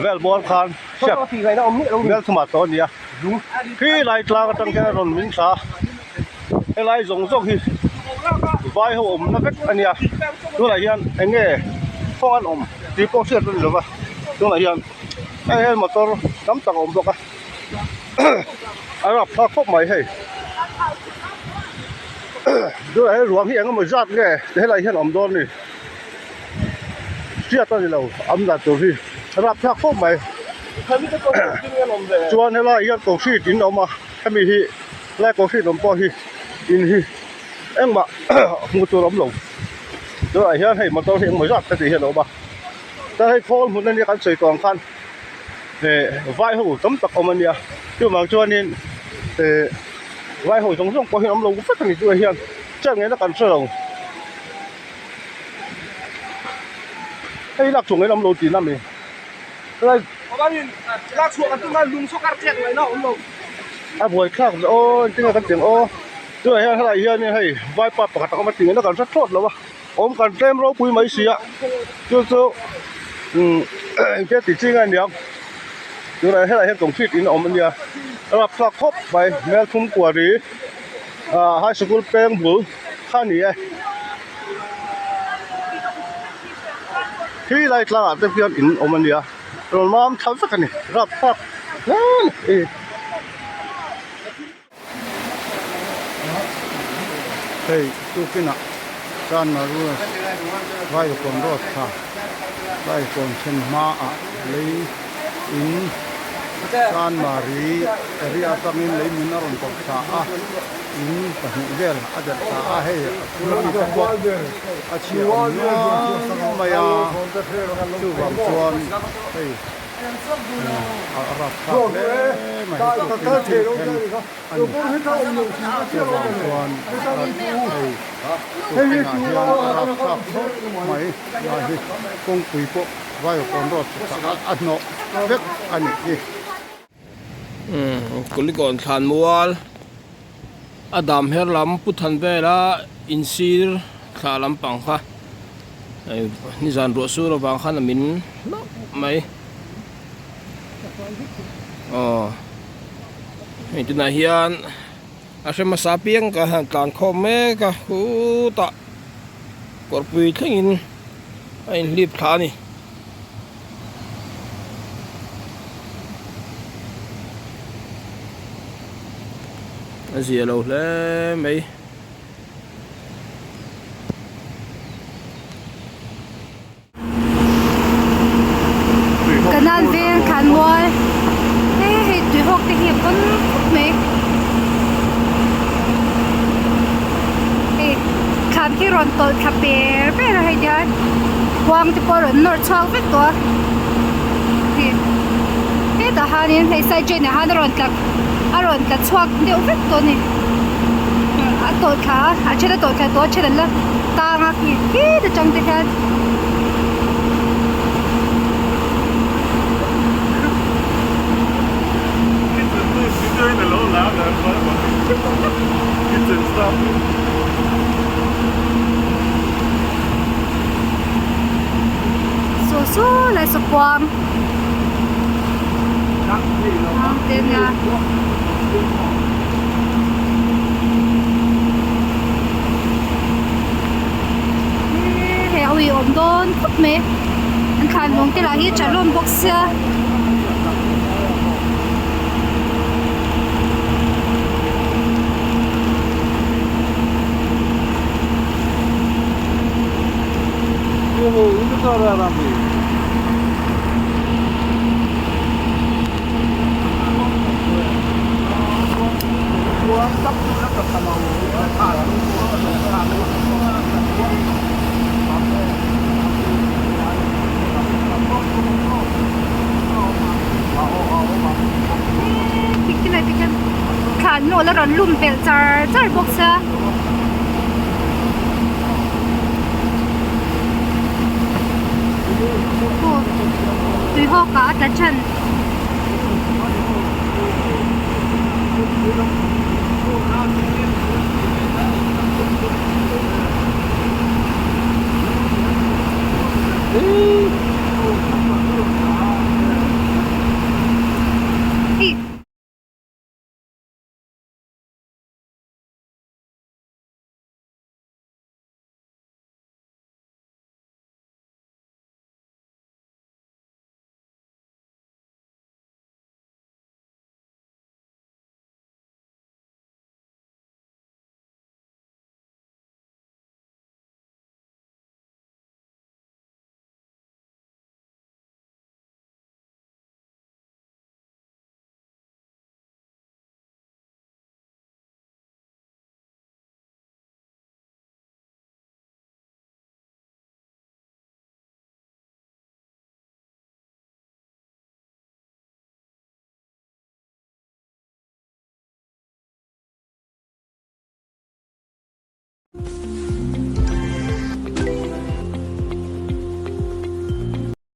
Vel bawr khan hriat mel thumah tawh a ni a, khi lai tlang atang hian a rawn min thla a, helai zawng zawng hi vai ho awmna vek a nia, tunah hian eng nge khaw an awm tih pawh hriat a ni lova, tunah hian hei hian motor tam tak a awm bawk a, a rapthlak khawp mai hei, tunah hian ruang hi eng emaw zat nge helai hian a awm dawn a ni. Hriat a ni lo am dan tur hi rapthlak khawp mai chuan helai hian concrete in a awm a hemi hi helai concrete awm pawh hi in hi engmah hmuh tur a awm lo tunah hian hei motor hi engmaw zat ka tih hian a awm a chuan hei khawl hmun ania kan sawi tawh ang khan eh vai ho tam tak awm ania chuvang chuanin eh vai ho zawng zawng pawh hi an awm lo vek a ni tunah hian chet ngaihna kan hre lo. Hei lak chhuah ngei lam lo tihna mi helai lak chhuah kan tum a lung saw kar chet ngaihna a awm lo a buai thlak ve aw engtin nge kan tih ang aw tunah hian helai hianin hei vaipa pakhat a awm a tih ngaihna kan hre thlawt lo a awm kan tlem ropui mai si a chu chu umm engtia tih chi nge aniang tunah helai hian concrete in a awm ania a rapthlak khawp mai hmel thum kuari ah high sikul peng bul. Kha ni e. Khi lai tlangah te hian in awm a nia rawn mam thla vek a ni rap thlak hle a ni. Hei tukinah Chanmaru Vaivakawn road kha Vaivakawn thlen hmaah lei in Chanmari area atangin lei min a rawn kawp thla a. In pahnih vel a delh ta a, hei a phur ami te pawh a chhia awm nual mai a, chuvang chuan hei a rapthlak hle mai hei tukin thil thleng a ni, chuvang chuan hei tukinah hian a rapthlak khawp mai lai hi kawngpui pawh Vaivawn road chhukah a hnawh vek a nih hi. Kulikawn thlan mual a dam her lam pu than vela insir thla lampang kha nizan ruah sur avang khan a min hlauh mai aw hei tunah hian a hre hmasa piang ka han tlan khawm mek a khutah kawrpui thlengin a inhlip thla a ni. A zia lo hle mai. Kanan veng thlan mual hei hei tui hawk te hi a pawn khawp mai hei thlan khi rawn tawlh thla per per a hei tihian khuang te pawh a rawn nawr chhuak vek tawh a hei hetah hianin hei side drain ah hian a rawn tla a rawn tla chhuak deuh vek tawh a ni a tawlh thla a a then a tawlh thla tawh a a then an la tang a khi khit atang te khian. Saw saw lai saw kuang te nia. Hei a ui awm dawn khawp mai an thlan lawng te lah hi tha hlawm bawk sia. Thlan nawl a rawn lum belh char char bawk sia. Tui hawk ah a tla than. .